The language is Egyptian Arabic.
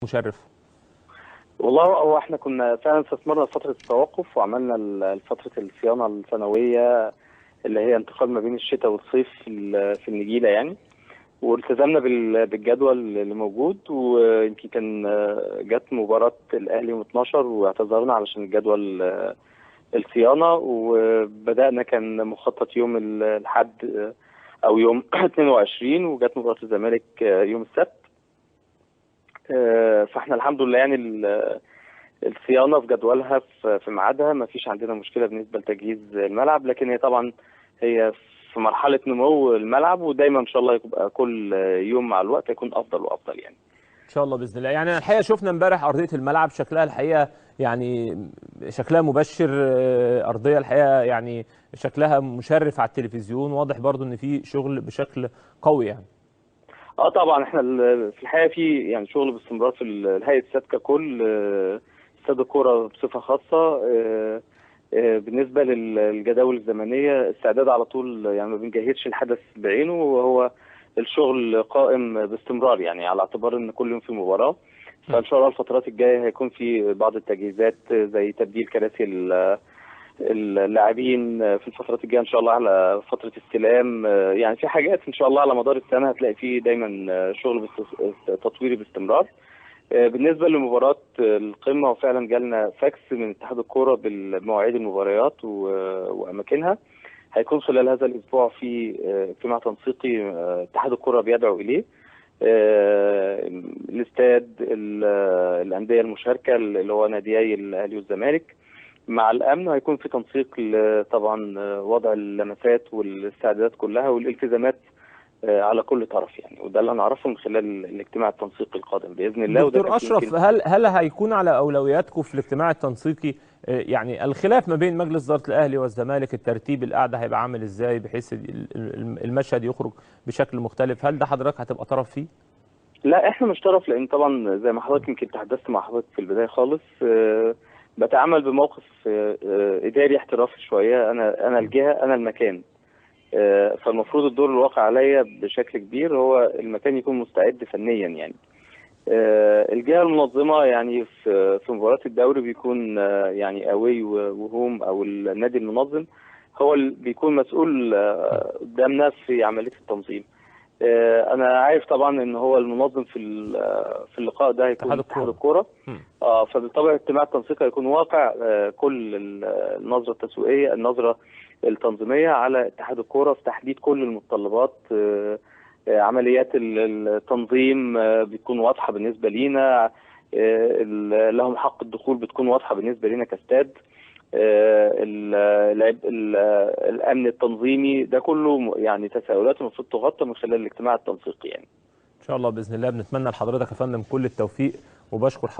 مشرف؟ والله هو احنا كنا فعلا استثمرنا فترة التوقف وعملنا فترة الصيانة السنوية اللي هي انتقال ما بين الشتاء والصيف في النجيلة يعني، والتزمنا بالجدول اللي موجود. ويمكن كان جت مباراة الأهلي يوم 12 واعتذرنا علشان الجدول الصيانة، وبدأنا كان مخطط يوم الأحد أو يوم 22، وجت مباراة الزمالك يوم السبت. فاحنا الحمد لله يعني الصيانة في جدولها في ميعادها، ما فيش عندنا مشكلة بالنسبة لتجهيز الملعب، لكن هي طبعا هي في مرحلة نمو الملعب، ودايما ان شاء الله يبقى كل يوم مع الوقت يكون افضل وافضل يعني ان شاء الله باذن الله. يعني الحقيقة شفنا امبارح ارضية الملعب شكلها الحقيقة يعني شكلها مبشر، ارضية الحقيقة يعني شكلها مشرف على التلفزيون، واضح برضو ان في شغل بشكل قوي يعني. طبعا احنا في الحقيقة في يعني شغل باستمرار في الهيئة الاستاد ككل، استاد الكورة بصفة خاصة. بالنسبة للجداول الزمنية استعداد على طول، يعني ما بنجهزش الحدث بعينه، وهو الشغل قائم باستمرار يعني على اعتبار ان كل يوم في مباراة. فان شاء الله الفترات الجاية هيكون في بعض التجهيزات زي تبديل كراسي اللاعبين في الفترات الجاية ان شاء الله على فترة استلام، يعني في حاجات ان شاء الله على مدار السنة هتلاقي فيه دايما شغل تطويري باستمرار. بالنسبة لمباراة القمه، وفعلا جالنا فاكس من اتحاد الكورة بالمواعيد المباريات واماكنها، هيكون خلال هذا الاسبوع في اجتماع تنسيقي اتحاد الكورة بيدعو اليه الاستاد، الاندية المشاركة اللي هو ناديي الاهلي والزمالك مع الامن، هيكون في تنسيق طبعا وضع اللمسات والاستعدادات كلها والالتزامات على كل طرف يعني، وده اللي هنعرفه من خلال الاجتماع التنسيقي القادم باذن الله. دكتور اشرف، هل هيكون على اولوياتكم في الاجتماع التنسيقي يعني الخلاف ما بين مجلس ادارة الاهلي والزمالك، الترتيب القعدة هيبقى عامل ازاي بحيث المشهد يخرج بشكل مختلف؟ هل ده حضرتك هتبقى طرف فيه؟ لا احنا مش طرف، لان طبعا زي ما حضرتك يمكن تحدثت مع حضرتك في البداية خالص، بتعامل بموقف اداري احترافي شوية. انا الجهة، انا المكان، فالمفروض الدور الواقع عليا بشكل كبير هو المكان يكون مستعد فنيا يعني. الجهة المنظمة يعني في مباراة الدوري بيكون يعني اوي وهوم او النادي المنظم هو اللي بيكون مسؤول قدامنا في عملية التنظيم. انا عارف طبعا ان هو المنظم في اللقاء ده هيكون اتحاد الكورة، فبالطبع اجتماع التنسيق هيكون واقع كل النظرة التسويقية، النظرة التنظيمية على اتحاد الكورة في تحديد كل المتطلبات. عمليات التنظيم بتكون واضحة بالنسبة لينا، لهم حق الدخول بتكون واضحة بالنسبة لينا كاستاد، الامن التنظيمي، ده كله يعني تساؤلات المفروض تغطى من خلال الاجتماع التنسيقي يعني. ان شاء الله باذن الله. بنتمنى لحضرتك يا فندم كل التوفيق، وبشكر حضرتك.